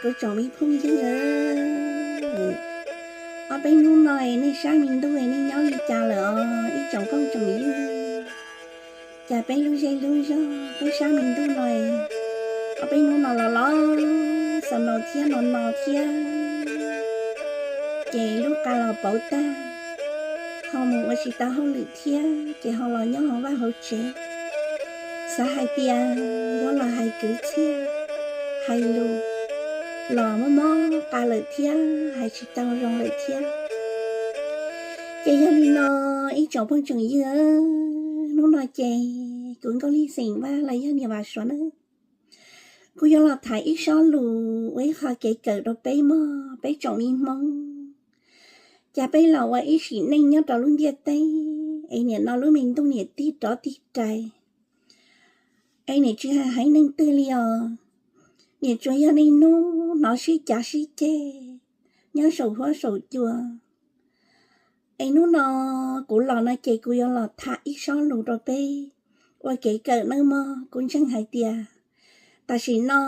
Kuv tsoom me phooj ywg, ob peb hnub no nej sab me ntuj nej nyob li cas lawm os ib tsoom phooj tsoom ywg? Cas peb lub zej lub zog peb sab me ntuj no, ob peb hnub no los los xaus no thiab no no thiab, ces lub qa los pauv tag, ho mus ua tsis tau hauj lwm thiab ces ho los nyob hauv vaj hauv tsev. Xav hais tias yuav los hais kwv txhiaj, hais lus los mob mob qa lawm thiab, hais tsis tau zoo lawm thiab. Ces yog li no ib tsoom phooj tsoom ywg, hnub no ces kuv Nkauj Lis xeem Vaj los yog niam Vam Suav nawb, kuv yuav los tham ib sob lus ua ib qho kev kawm rau peb mog peb tsoom me Hmoob. Cas peb los ua ib sim neej nyob rau lub ntiaj teb es nim no lub me ntuj niam tig rov tig rais, es nim tsis hais haiv neeg twg li os, nim tsuas yog niaj hnub hnov sib cav sib ceg nyob saum huab saum cua. Es hnub no kuv los no ces kuv yuav los tham ib sob lus rau peb ua kev kawm nawb mog. Kuv ntseeg hais tias tam sim no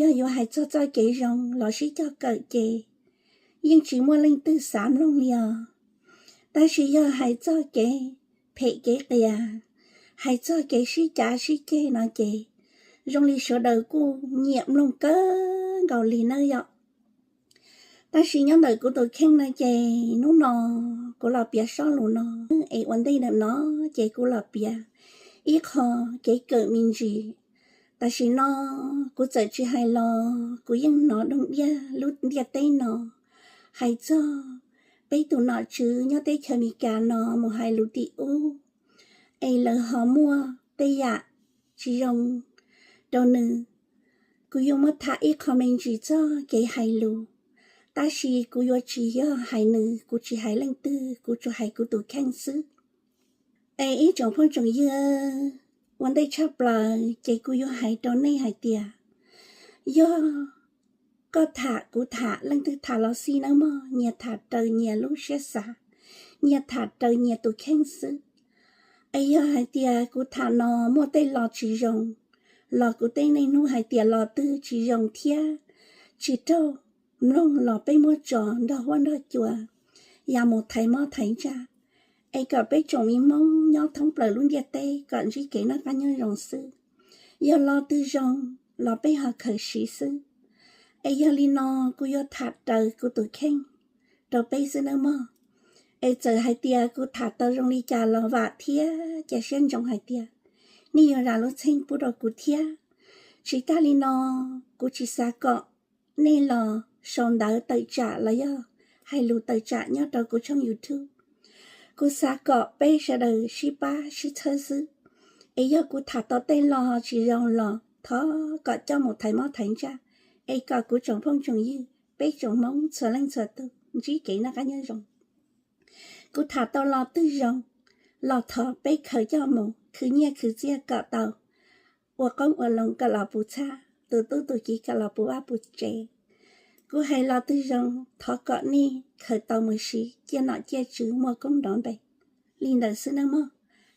yog yuav hais txog txoj kev zoo los sib cog kawm ces yeej tsis muaj leej twg xav mloog li os. Tab sis yog hais txog kev phem kev qias, hais txog kev sib cav sib ceg no ces zoo li sawv daws kuj nyiam mloog kawg nkaus li nawb yom. Tab sis nyob ntawm kuv tus kheej no ces hnub no kuv los piav sob lus no, es ua ntej ntawm no ces kuv los piav ib qho kev kawm me ntsis. Tam sim no kuv txawm tsis hais los kuv yeej hnov doog diaj lub ntiaj teb no hais txog peb tus nom tswv nyob teb chaws Amelikas no mus hais lus tim ub, es lawv ho muaj tej yam tsis zoo rau nws. Kuv yuav muab tham ib qho me ntsis txog kev hais lus, tab sis kuv yuav tsis yog hais nws, kuv tsis hais leej twg, kuv tsuas hais kuv tus kheej xwb. Es ib tsoom phooj tsoom ywg, ua ntej tshaj plaws ces kuv yuav hais rau nej hais tias, yog koj tham kuv tham leej twg tham los xij nawb mog, nyias tham raws nyias lub siab xav, nyias tham raws nyias tus kheej xwb. Es yog hais tias kuv tham no muaj tej lo tsis zoo, los kuv teb niaj hnub hais tias lo twg tsis zoo thiab tsis raug mloog los peb muab tso nrog huab nrog cua ya mus thaiv mob thaiv ntsaj, es kom peb tsoom me Hmoob nyob thoob plaws lub ntiaj teb kom ntsib kev noj qab nyob zoo xwb. Yog lo twg zoo los peb ho khaws siv xwb. Es yog li no kuv yuav tham raws kuv tus kheej rau peb xwb nawb mog. Es txawm hais tias kuv tham tau zoo li cas los vam thiab cia siab ntsoov hais tias nej yuav zam lub txheej pub rau kuv thiab. Tsis tas li no, kuv tsis xav kom nej los sau ntawv tawm tsam los yog hais lus tawm tsam nyob rau kuv tshooj YouTube. Kuv xav kom peb sawv daws sib pab sib txhawb xwb. Es yog kuv tham tau tej lo tsis zoo los thov kom coj mus thaiv mob thaiv ntsaj, es kom kuv tsoom phooj tsoom ywg peb tsoom Hmoob txhua leej txhua tus ntsib kev noj qab nyob zoo. Kuv tham tau lo twg zoo los thov peb khaws coj mus khwv nyiaj khwv txiaj kom tau, ua qoob ua loo kom los puv txhab, tus tub tus kiv kom los puv vaj puv tsev. Kuv hais lo twg zoo thov kom nej khaws tau mus siv ciaj nom ciaj tswv muaj koob nrov npe. Li ntawd xwb nawb mog.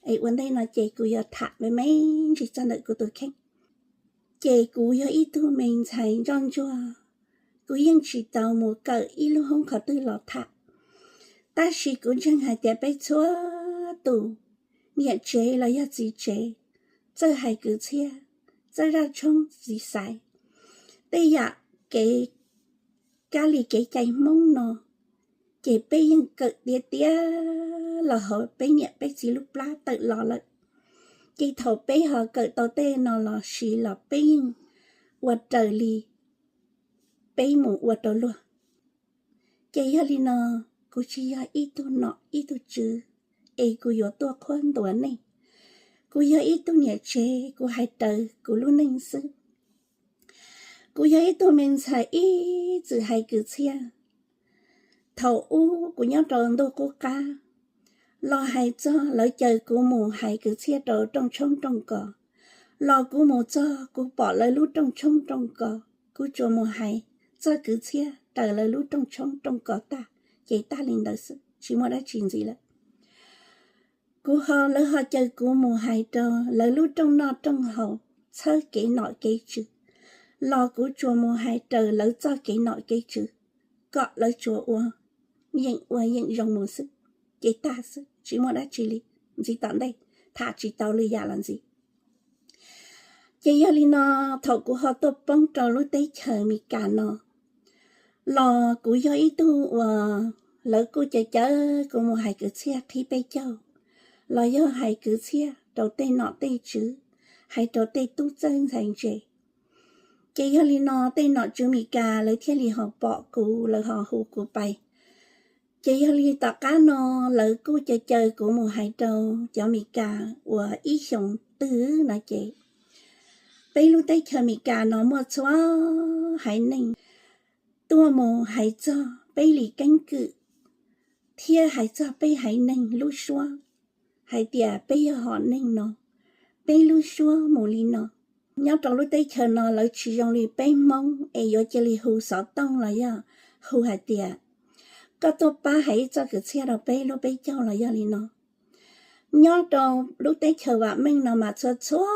Es ua ntej no ces kuv yuav tham me me ntsis txog ntawm kuv tus kheej. Ces kuv yog ib tug me ntxhais ntsoj ntsuag, kuv yeej tsis tau mus kawm ib lub hoob qhov twg los tham. Tab sis kuv ntseeg hais tias peb txhua tus niam tsev los yog txiv tsev, txawj hais kwv txhiaj, txawj zaj tshoob txiv xaiv, tej yam kev kab li kev cai Hmoob no, ces peb yeej kawm tiav tiav los hauv peb niam peb txiv lub plab tawm los lawm. Ces thaum peb ho kawm tau tej no los siv los peb yeej ua raws li peb mus ua rau luag. Ces yog li no, kuv tsis yog ib tug nom ib tug tswv es kuv yuav tuaj qhuab ntuas nej. Kuv yog ib tug niam tsev, kuv hais raws kuv lub neej xwb. Kuv yog ib tug me ntxhais ib txwm hais kwv txhiaj. Thaum ub kuv nyob rau ntuj qub qab, los hais txog lawv caw kuv mus hais kwv txhiaj rau rooj tshoob rooj kos, los kuv mus txog kuv pom lawv lub rooj tshoob rooj kos, kuv tsuas mus hais txoj kwv txhiaj raws lawv lub rooj tshoob rooj kos tag, ces tag li ntawd xwb, tsis muaj dab tsi ntxiv lawm. Kuv ho, lawv ho caw kuv mus hais rau lawv lub rooj noj rooj haus, txhawb kev nom kev tswv, los kuv tsuas mus hais raws lawv txoj kev nom kev tswv kom lawv tsuas ua yeem ua yeem zoo mus xwb, ces tag xwb, tsis muaj dab tsi li. Ntxiv tom ntej tham tsis tau lwm yam los ntxiv. Ces yog li no, thaum kuv ho tuaj poob rau lub teb chaws Amelikas no los kuv yog ib tug uas lawv kuj caw caw kuv mus hais kwv txhiaj qhib peb caug, los yog hais kwv txhiaj rau tej nom tej tswv, hais rau tej tub txawj ntxhais ntse. Ces yog li no tej nom tswv Amelikas lawv thiaj li ho pom kuv, lawv ho hu kuv pais. Ces yog li tom qab no lawv kuj caw caw kuv mus hais rau cov Amelikas uas ib xyoos twg no ces peb lub teb chaws Amelikas no muaj txhua haiv neeg tuaj mus hais txog peb li keeb kwm thiab hais txog peb haiv neeg lub suab hais tias peb yog hom neeg no, peb lub suab mus li no. Nyob rau lub teb chaws no lawv tsis zoo li peb Hmoob es yuav cia li hu xov tooj los yog hu hais tias koj tuaj pab hais ib txoj kwv txhiaj rau peb lub peb caug los yog li no. Nyob rau lub teb chaws vam meej no mas txhua txhua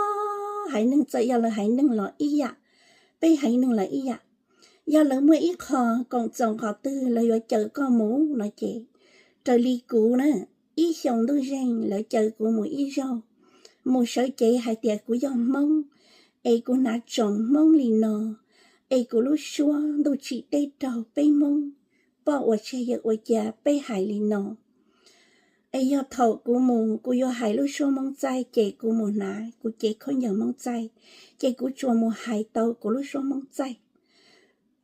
haiv neeg txawm yog lawv haiv neeg los ib yam, peb haiv neeg los ib yam. Yog lawv muaj ib qho koom txoos qhov twg lawv yuav caw koj mus no ces raws li kuv na, ib xyoos ntuj zeeg lawv caw kuv mus ib zaug, mus sawv cev hais tias kuv yog Hmoob es kuv hnav tsoom Hmoob li no, es kuv lub suab ntuj tsim teb raug peb Hmoob poj ua tseg yawm ua cia peb hais li no. Es yog thaum kuv mus kuv yuav hais lub suab Hmoob txaij ces kuv mus hnav kuv cev khaub ncaws Hmoob txaij, ces kuv tsuas mus hais tau kuv lub suab Hmoob txaij.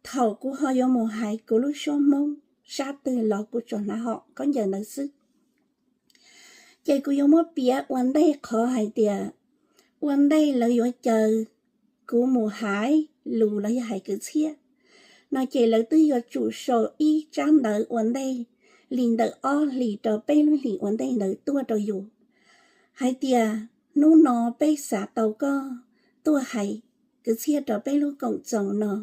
Thaum kuv ho yuav mus hais kuv lub suab Hmoob sab twg los kuv tsuas hnav hom khaub ncaws ntawd xwb. Ces kuv yuav muab piav ua ntej qhov hais tias ua ntej lawv yuav caw kuv mus hais lus los yog hais kwv txhiaj no ces lawv twb yuav tsum sau ib tsab ntawv ua ntej li ntawm ob hlis rau peb lub hlis ua ntej ntawd tuaj rau yus hais tias hnub no peb xav tau koj tuaj hais kwv txhiaj rau peb lub koom txoos no.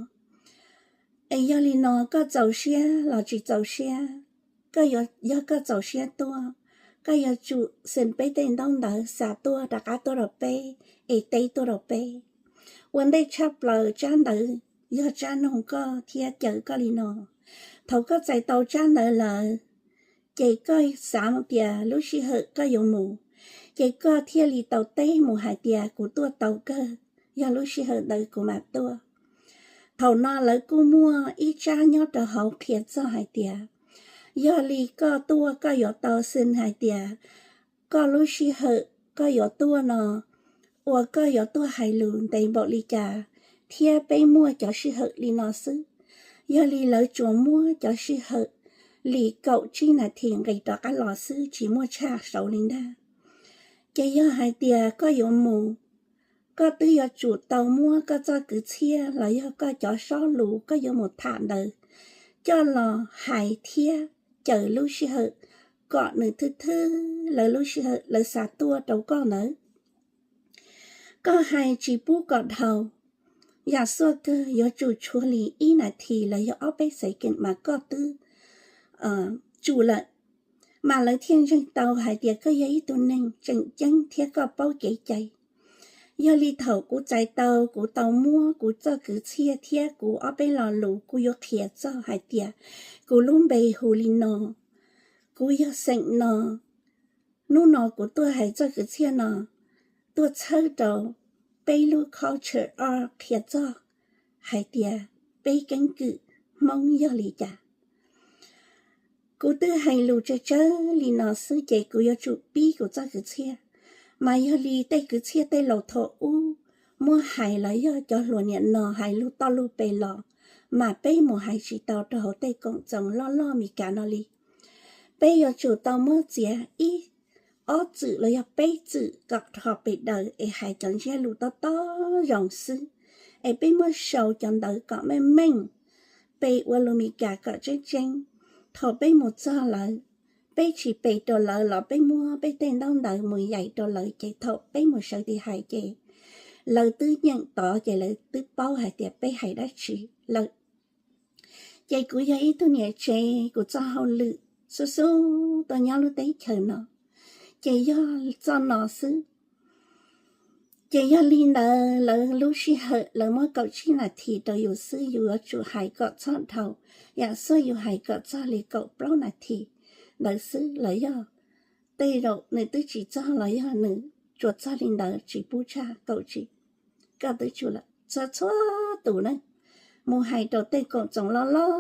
Es yog li no koj txaus siab los tsis txaus siab, koj yuav, yog koj txaus siab tuaj, koj yuav tsum xeem peb tej ntaub ntawv xa tuaj rov qab tuaj rau peb, es teb tuaj rau peb. Ua ntej tshaj plaws tsab ntawv yog tsab noog koj thiab caw koj li no. Thaum koj txais tau tsab ntawv lawm, ces koj xav tias lub sij hawm koj yuav mus, ces koj thiaj li tau teb mus hais tias kuv tuaj tau kawg, yog lub sij hawm ntawd kuv mam tuaj. Thaum no lawv kuj muaj ib tsab nyob rau hauv qhia txog hais tias yog li koj tuaj koj yuav tau xeem hais tias koj lub sij hawm koj yuav tuaj no uas koj yuav tuaj hais lus ntev npaum li cas thiab peb muaj cov sij hawm li no xwb. Yog li lawv tsuas muab cov sij hawm li kaum tsib nas this nqis rov qab los xwb, tsis muaj tshaj saud li ntag. Ces yog hais tias koj yuav mus, koj twb yuav tsum tau muab koj txoj kwv txhiaj los yog koj cov sob lus koj yuav mus tham ntawd coj los hais thiab caw lub sij hawm kom nws thwj thwj lawv lub sij hawm lawv xa tuaj rau koj ntawd. Koj hais tsis pub kom dhau, yam xuaj kawg yuav tsum tshuav li ib nas this los yog ob peb xees keem mas koj twb tsum lawm, mas lawv thiaj ntseeg tau hais tias koj yog ib tug neeg tseem ceeb thiab koj paub kev cai. Yog li thaum kuv txais tau, kuv tau muab kuv txoj kwv txhiaj thiab kuv ob peb lo lus kuv yuav qhia txog hais tias kuv lub npe hu li no, kuv yog xeem no, hnub no kuv tuaj hais txoj kwv txhiaj no tuaj txhawb rau peb lub culture o qhia txog hais tias peb keeb kwm Hmoob yog li cas. Kuv twb hais lus tsawg tsawg li no xwb ces kuv yuav tsum pib kuv txoj kwv txhiaj. Mas yog li tej kwv txhiaj tej laus thaum ub muab hais los yog cov hluas niam no hais lug toj lug pes los, mas peb mus hais tsis tau rau hauv tej koom txoos loj loj Meskas no li. Peb yuav tsum tau muab txiav ib ob txwm los yog peb txwm kom rho pes daws es hais cov ntsiab lus tob tob zoo xwb, es peb muab sau cov ntawv kom meej meej, pes ua lus Meskas kom tseeb tseeb. Thaum peb mus txog lawv, peb tsis pes rau lawv los peb muab peb tej ntaub ntawv mus yaim rau lawv ces thaum peb mus sawv tis hais ces lawv twb nyeem tod ces lawv twb paub hais tias peb hais dab tsi lawm. Ces kuv yog ib tug niam tsev, kuv txoj hauj lwm xub xub tuaj nyob lub teb chaws no ces yog txoj no xwb. Ces yog li ntawd lawv lub sij hawm lawv muab kaum tsib nas this rau yus xwb, yus yuav tsum hais kom txog dhau, yam xwb yus hais kom txog li kaum plaub nas this ntawd xwb los yog tej zaum nws twb tsis txog los yog nws tsuas txog li ntawd tsis pub tshaj kaum tsib. Koj twb tsum lawm, txhua txhua tus ne, mus hais rau tej koom txoos loj loj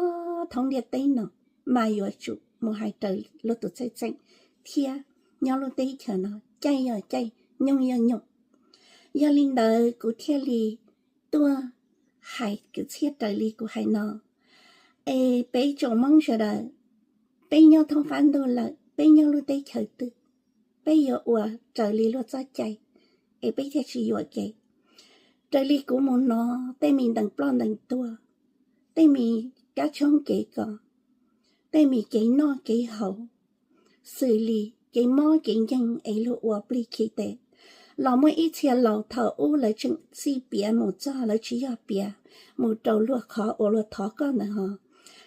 thoob ntiaj teb no mas yuav tsum mus hais raws luag tus txheej txheem thiab nyob lub teb chaws no caij yog caij, nyoog yog nyoog. Yog li ntawd kuv thiaj li tuaj hais kwv txhiaj raws li kuv hais no. Es peb tsoom Hmoob sawv daws, peb nyob thoob qab ntuj lawm, peb nyob lub teb chaws twg, peb yuav ua raws li luag txoj cai, es peb thiaj tsis yuam kev. Raws li kuv mus hnov tej me ntees ploj ntees tuag, tej me kab tshoob kev kos, tej me kev noj kev haus, xws li kev mob kev nkeeg es luag ua plig khi tes, los muaj ib txhia laus thaum ub lawv tseem txij piav mus txog, lawv tsis yog piav mus rau luag qhov uas luag thov koj ntawd ho,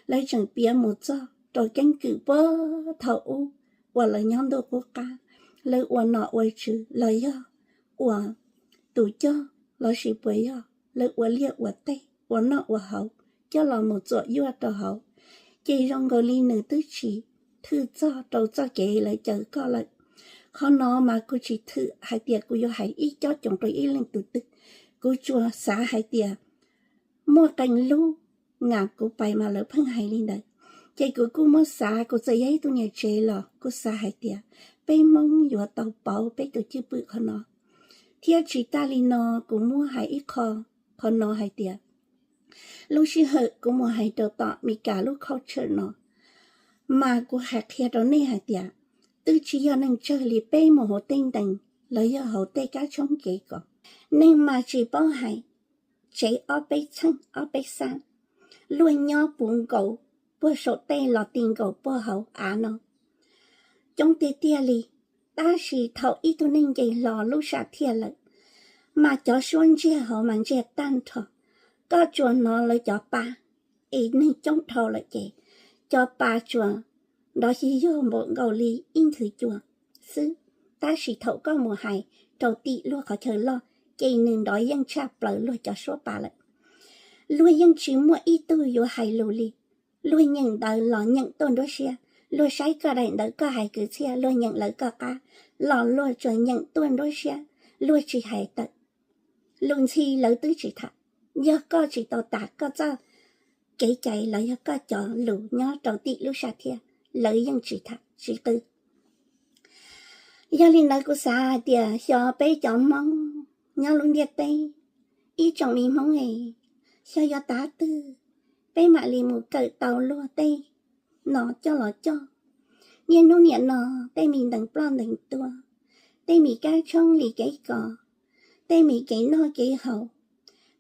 lawv tseem piav mus txog rau keeb kwm puag thaum ub uas lawv nyob ntuj qub qab, lawv ua nom ua tswv los yog ua tus coj lossis puas yog lawv ua liaj ua teb ua noj ua haus coj los mus txuam yuaj rau hauv, ces zoo nkaus li nws twb tsis thwm txog rau txoj kev lawv caw koj lawm. Qhov no mas kuv tsis thwm hais tias kuv yuav hais ib cob coos rau ib leej tus twg, kuv tsuas xav hais tias muaj qee lub nas kuv pais mas lawv pheej hais li ntawd, ces kuv kuj muab xav, kuv txawm yog ib tug niam tsev los kuv xav hais tias peb Hmoob yuav tau pauv peb tus cwj pwm qhov no. Thiab tsis tas li no, kuv muab hais ib qho, qhov no hais tias lub sij hawm kuv mus hais rau tom Meskas lub culture no, mas kuv hais qhia rau nej hais tias twb tsis yog neeg tsawg li peb mus hauv tej ntees los yog hauv tej kab tshoob kev kos, nej mas tsis paub hais, tsev ob peb txheej ob peb xab, luag nyob puv nkaus puag saum tej los ti nkaus puag hauv av no coob tiag tiag li. Tab sis thaum ib tug neeg nce hlo lub sam thiaj lawm, mas cov suab ntsiag hauv mas ntsiag tag nrho. Koj tsuas hnov lawv cov pa, es neeg coob dhau lawm ces cov pa tsuas nrov xyog yog npaum nkaus li ib nthwv cua xwb. Tab sis thaum koj mus hais rau tim luag qhov chaw loj, ces nws nrov yeej tshaj plaws luag cov suab pa lawm. Luag yeej tsis muaj ib tug yuav hais lus li. Luag nyeem ntawv los nyeem tuaj nruab siab, luag saib koj daim ntawv koj hais kwv txhiaj, luag nyeem lawv koj qab los luag tsuas nyeem tuaj nruab siab, luag tsis hais tawm. Lus ntxhi lawv twb tsis tham. Yog koj tsis tau tas koj txoj kev cai los yog koj cov lus nyob rau tim lub sam thiaj, lawv yeej tsis tham tsis qw. Yog li ntawd kuv xav hais tias xyov peb cov Hmoob nyob lub ntiaj teb, ib tsoom me Hmoob es, xyov yuav tav twg peb mam li mus kawm tau luag tej no coj los coj. Niaj hnub niam no tej me ntees ploj ntees tuag, tej me kab tshoob li kev kos, tej me kev noj kev haus,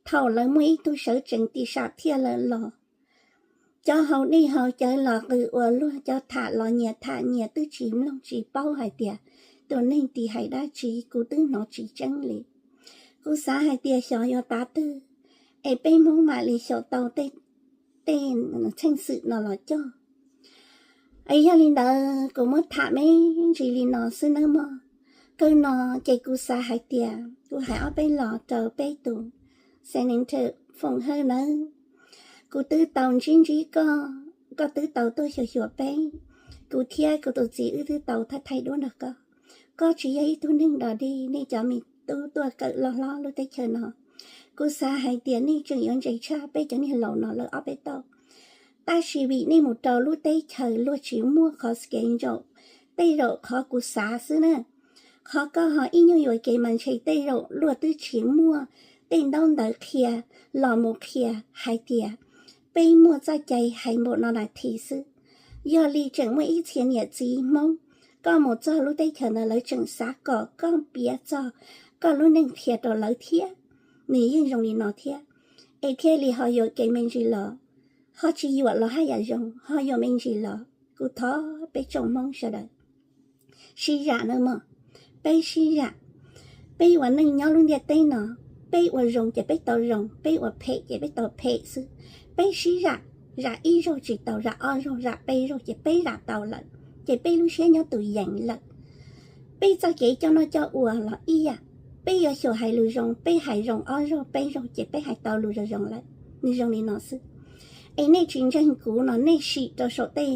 thaum lawv muaj ib tug sawv tsees tim sam thiaj lawm los, cov haus dej haus cawv los qw ua luag, cov tham los nyias tham nyias twb tsis mloog tsis paub hais tias tus neeg tim hais dab tsi, kuv twb hnov tsis tseeb li. Kuv xav hais tias xyov yuav tav twg es peb Hmoob mam li xyaum tau tej txheej xwm no los coj. Es yog li ntawd kuv muab tham me ntsis li no xwb nawb mog. Kawg no ces kuv xav hais tias kuv hais ob peb los rau peb tus senator Foom Hawj nawb. Kuv twb tau ntsib ntsib koj, koj twb tau tuaj xyuas xyuas peb. Kuv thiab kuv tus txiv wb twb tau thaij thaij duab nrog koj. Koj tsis yog ib tug neeg dog dig, nej cov me tub tuaj kawm loj hlob lub teb chaws no, kuv xav hais tias nej tseem yuav ntse tshaj peb cov niag laus no lawm ob peb tauj. Tab sis vim nej mus rau lub teb chaws luag tsis muaj qhov schedule, tej zaum qhov kuv xav xwb na. Qhov koj ho ib nyuag yuam kev mas ntshe tej zaum luag twb tsis muaj tej ntaub ntawv qhia los mus qhia hais tias peb muaj txoj cai hais npaum no nas this xwb. Yog li tseem muaj ib txhia niam txiv Hmoob, koj mus txog lub teb chaws ntawd lawv tseem xav kom koj piav txog koj lub neej qhia rau lawv thiab. Nws yeej zoo li no thiab, es thiaj li ho yuam kev me ntsis los, ho tsis yuam los haj yam zoo, ho yuam me ntsis los kuv thov peb tsoom Hmoob sawv daws sib zam nawb mog. Peb sib zam, peb ua neej nyob lub ntiaj teb no, peb ua zoo ces peb tau zoo, peb ua phem ces peb tau phem xwb. Peb sib zam, zam ib zaug tsis tau, zam ob zaug, zam peb zaug ces peb zam tau lawm, ces peb lub siab nyob tus yees lawm. Peb txoj kev coj noj coj ua los ib yam, Peb yuav xyaum hais lus zoo, peb hais zoo ob zaug peb zaug ces peb hais tau lus zoo zoo lawm. Nws zoo li no xwb. Es nej tsis ntseeg kuv no nej sim rau saum tej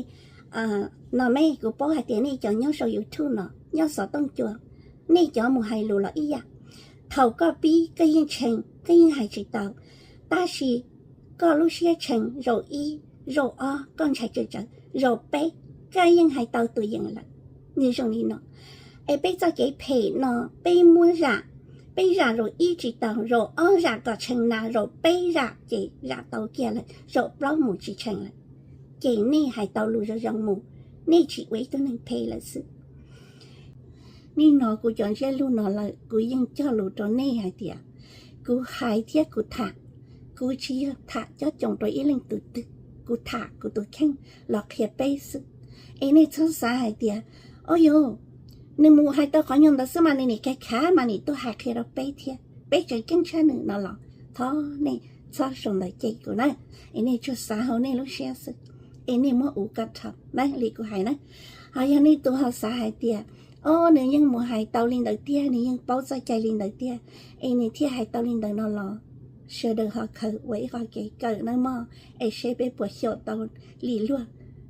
no me, kuv paub hais tias nej cov nyob saum YouTube no, nyob xov tooj cua, nej cov mus hais lus los ib yam. Thaum koj pib koj yeej tshee, koj yeej hais tsis tau, tab sis koj lub siab tshee zaum ib, zaum ob koj ntshai tsawv tsawv, zaum peb koj yeej hais tau tus yees lawm. Nws zoo li no. Es peb txoj kev phem no peb muab zam, peb zam zaum ib tsis tau, zaum ob zam kom tshee na, zaum peb zam ces zam tau kiag lawm, zaum plaub mus tsis tshee lawm. Ces nej hais tau lus zoo zoo mus, nej tsis ua ib tug neeg phem lawm xwb. Nej hnov kuv cov ntsiab lus no lawm, kuv yeej cog lus rau nej hais tias kuv hais thiab kuv tham, kuv tsis yog tham cob coos rau ib leej tus twg, kuv tham kuv tus kheej los qhia peb xwb. Es nej txhob xav hais tias, o yog, nws mus hais tau qhov nyuag ntawd xwb mas nws nim khav khav mas nim tuaj hais qhia rau peb thiab, peb tseem ceeb tshaj nws no los, thov nej txhob sau ntawv cem kuv na. Es nej tsuas xav hauv nej lub siab xwb, es nej muab ua kom dhau na li kuv hais na. Ho yog nej tus ho xav hais tias, o, nws yeej mus hais tau li ntawd tiag, nws yeej paub txoj cai li ntawd tiag, es nws thiaj hais tau li ntawd no los, sawv daws ho khaws ua ib qho kev kawm nawb mog, es seb peb puas xyaum tau li luag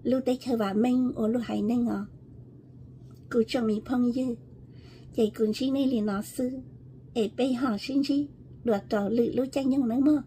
lub teb chaws vam meej ua luag haiv neeg os. Kuv tsoom me phooj ywg, ces kuv ntsib nej li no xwb, es peb ho sib ntsib dua rau lwm lub caij nyoog nawb mog.